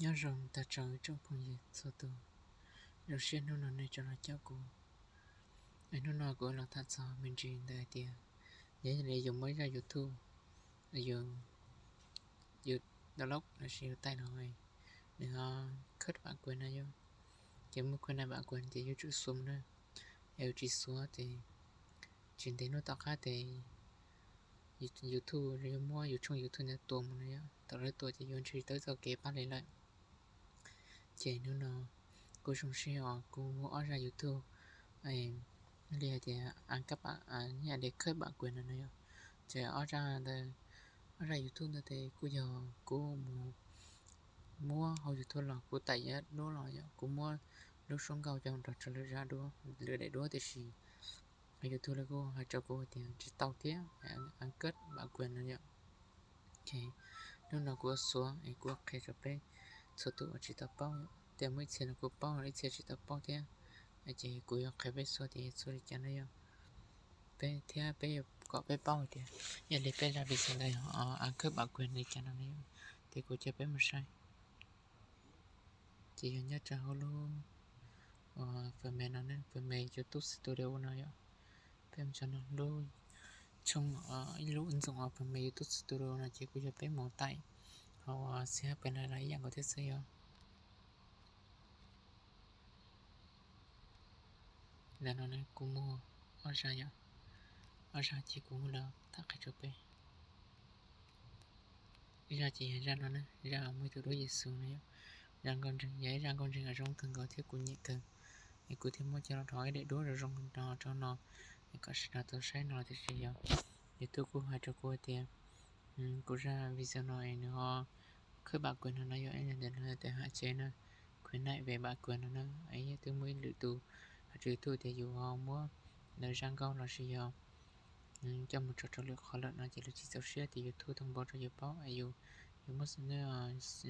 Nyob zoo tag tsoom phooj ywg txhua tus, zoo siab hnub no nej tseem los caum kuv. Hnub no kuv los tham txog me ntsis ntawm hais tias yog li yus muaj ib zaj YouTube, yus, yus download los sis yus tải los, nws ho khawb bản quyền no yom, ces muaj khawb bản quyền ces yuav tsum xuav mus na. Yog yus tsis xuav ces tsis ntev hnub tom qab ces YouTube yuav muab yus tshooj YouTube ntawd tua mus no yom. Thaum lawv tua ces yuav ntsib tau txoj kev pab li lawm. Ces hnub no kuv zoo siab os, kuv muaj ob zaj YouTube li hais tias ăn cắp, nyiaj li khawb bản quyền no no yom. Ces ob zaj ntawd, ob zaj YouTube ntawd ces kuj yog kuv mus muab hauv YouTube los kuv tải duab los yom, kuv muab lub suab nkauj coj nrog rau lwm zaj duab, lwm daim duab, tiam sis YouTube lawv kuj hais rau kuv tias tsis tau thiab, ăn cắp bản quyền no yom. Hnub no kuv yuav xuav es kuv yuav qhia rau peb txhua tus uas tsis tau paub, tias muaj ib txhia los kuj paub, ib txhia tsis tau paub thiab. Ces kuv yuav qhia peb xuav tias xuav li cas no yom. Peb thiab peb yuav kom peb paub hais tias yog li peb zaj video ntawd yog ăn cắp bản quyền li cas no no yom. Ces kuv coj peb mus saib. Ces yog nyob rau hauv lub phần mềm no ne, phần mềm YouTube Studio no yom. Peb mus txog no lub tshooj, ib lub ứng dụng phần mềm YouTube Studio no ces kuj yog peb mus tải hauv CH Play los ib yam nkaus thiab xwb yom. Ntawm no kuv muaj ob zaj yom, ob zaj ces kuv muab los tham qhia rau peb. Ib zaj ces yog zaj no ne, zaj muaj tus duab Yexus no yom. Zaj nkauj ntseeg, yog ib zaj nkauj ntseeg zoo kawg nkaus thiab kuv nyiam kawg, es kuv thiaj muab coj los rau ib daim duab zoo zoo no rau no, es kom sawv daws tau saib no. Tiam sis yog YouTube kuj hais rau kuv tias kuv zaj video no es nws ho khawb bản quyền no no yom, ntawm no tias hạn chế na, khuyến nại về bản quyền no na. Yog twb muaj ib lwm tus hais rau YouTube tias yus ho muab lawv zaj nkauj los sis yog coj mus tso rau lwm qhov lawm no ces lawv tsis txaus siab tias YouTube thông báo rau yus paub es yus, yus muab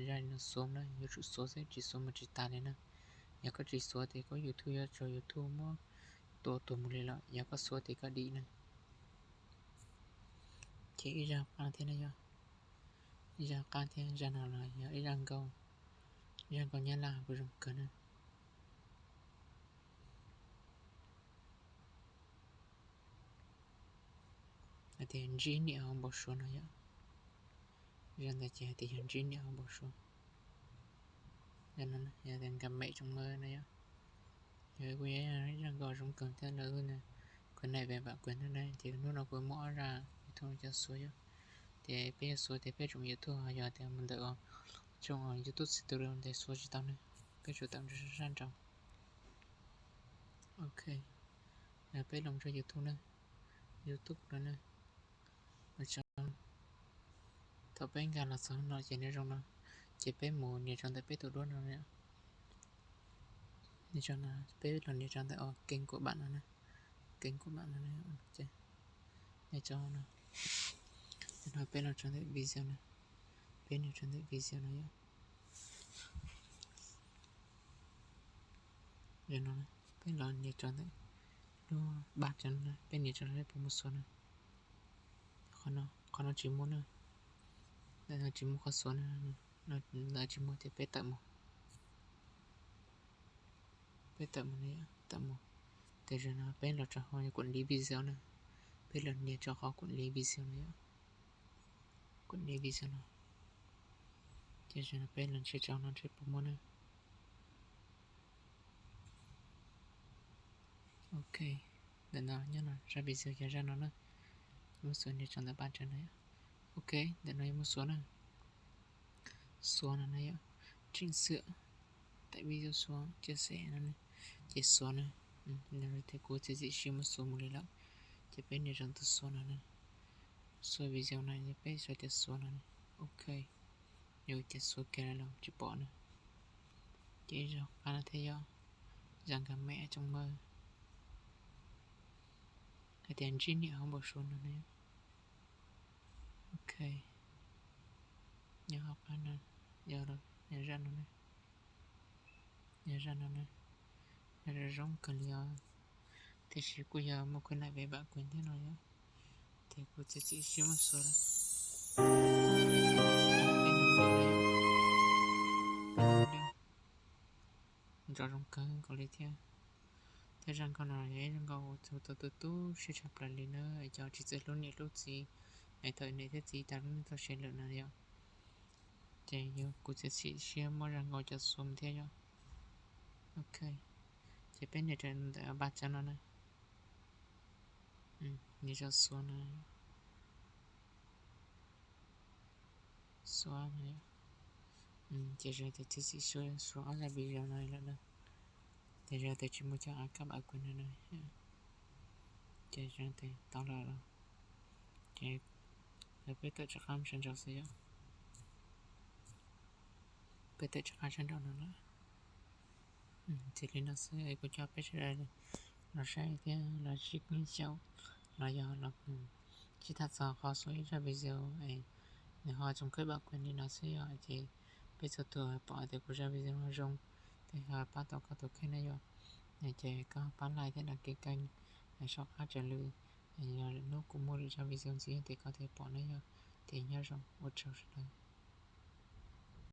zaj no xuav na, yuav tsum xuav xwb, tsis xuav mas tsis tas li na. Yog koj tsis xuav ces koj YouTube yuav tsum YouTube muab tua tuag mus li lawm, yog koj xuav ces koj dim na. Ces ib zaj qab thiab na yom, ib zaj qab thiab, zaj no los yog ib zaj nkauj, zaj nkauj Nyab Laj kuj zoo kawg na. Hais tias ntsib niam hauv npau suav no yom. Zaj ntawd ces hais tias yog ntsib niam hauv npau suav. Yog tias nkag mem tsoom mawb no yom. Yog kuj yog ib zaj nkauj zoo kawg thiab lawv khuyến nại về bản quyền no na. Ces hnub no kuv muaj ob zaj YouTube coj xuav yom. Ces peb yuav xuav ces peb tsoom YouTube ho yog tias mus ntawm tshooj YouTube Studio ntawd xuav tsis tau ne, peb tsum tawm nrog sab nraud. Ok, peb los rau YouTube na, YouTube no na. Thaum peb nkag los txog no ces nws zoo no, ces peb mus nias rau ntawm peb tus duab no, nias rau no, peb los nias rau ntawm kênh của bạn no na, kênh của bạn no, nias rau no. Tam no peb los rau ntawm video na, peb nias rau ntawm video no yom. Yog no, peb los nias rau ntawm lub ba rau no, peb nias rau no peb puas muaj xuav na. Qhov no tsis muaj na, ntawm no tsis muaj qhov xuav na, ntawm tsis muaj ces peb tawm mus. Peb tawm mus, tawm mus. Ces zaum no peb los rau hauv quản lý video na, peb los nias rau qhov quản lý video no yom. Quản lý video no. Ces zaum no peb los ntsib rau no ntsib puas muaj na. Ok, ntawm no nyob no zaj video yog zaj no na. Muab xuav nias rau ntawm ba rau no. Ok, ntawm no yuav muab xuav na. Xuav no na yom, chỉnh sửa, tải video xuống, chia sẻ no na. Ces xuav na, tias kuv txiav txim siab muab xuav mus li lawm. Ces peb nias rau ntawm xuav no na. Xuav video no, peb sau tias xuav no na. Ok, yog tias xuav kiag los tsis pom na. Ces ib zaug qab no thiab yom, zaj nkag mem tsoom mawb, hais tias ntsib niam hauv npau suav no na. Ok, nyob hauv qab no, yog zaj no na. Yog zaj no na, zoo kawg li os. Tiam sis kuj yog muaj khuyến nại về bản quyền thiab no yom. Ces kuv txiav txim siab muab xuav lawm. Nco zoo kawg nkaus li thiab. Tej zaj nkauj no yog ib zaj nkauj uas txhua tus tu siab tshaj plaws li na, cov tsis txawj hlub niam hlub txiv, es thaum niam thiab txiv tas lub neej txoj sia lawm na yom. Ces yog kuv txiav txim siab muab zaj nkauj cov xuav mus thiab yom. Ok, ces peb nias rau ntawm paj txawb no na. Nias rau xuav no, xuav no. Ces zoo tias txiav txim siab xuav ob zaj video no lawm na. Ces zoo tias tsis muaj cov a kab a kuv no na. Ces zoo tias tau lawm los, ces peb tawm rov qab sawv ntxov xwb yom. Peb tawm rov qab sawv ntxov no na. Ces li no xwb, kuv coj peb sawv daws los saib thiab los sib xyaum, los yog los sib tham txog qhov xuav ib zaj video es nws ho txoos kab a kuv li no xwb yom. Ces peb txhua tus pom tias kuv zaj video no zoo, ces ho pab tau koj tus kheej na yom. Ces koj pab like thiab đăng ký kênh, soj qab tsawg lwm, yog lwm hnub kuv muaj lwm zaj video ntxiv ces koj thiaj pom na yom. Ces nyob zoo, ua tsaug sawv daws.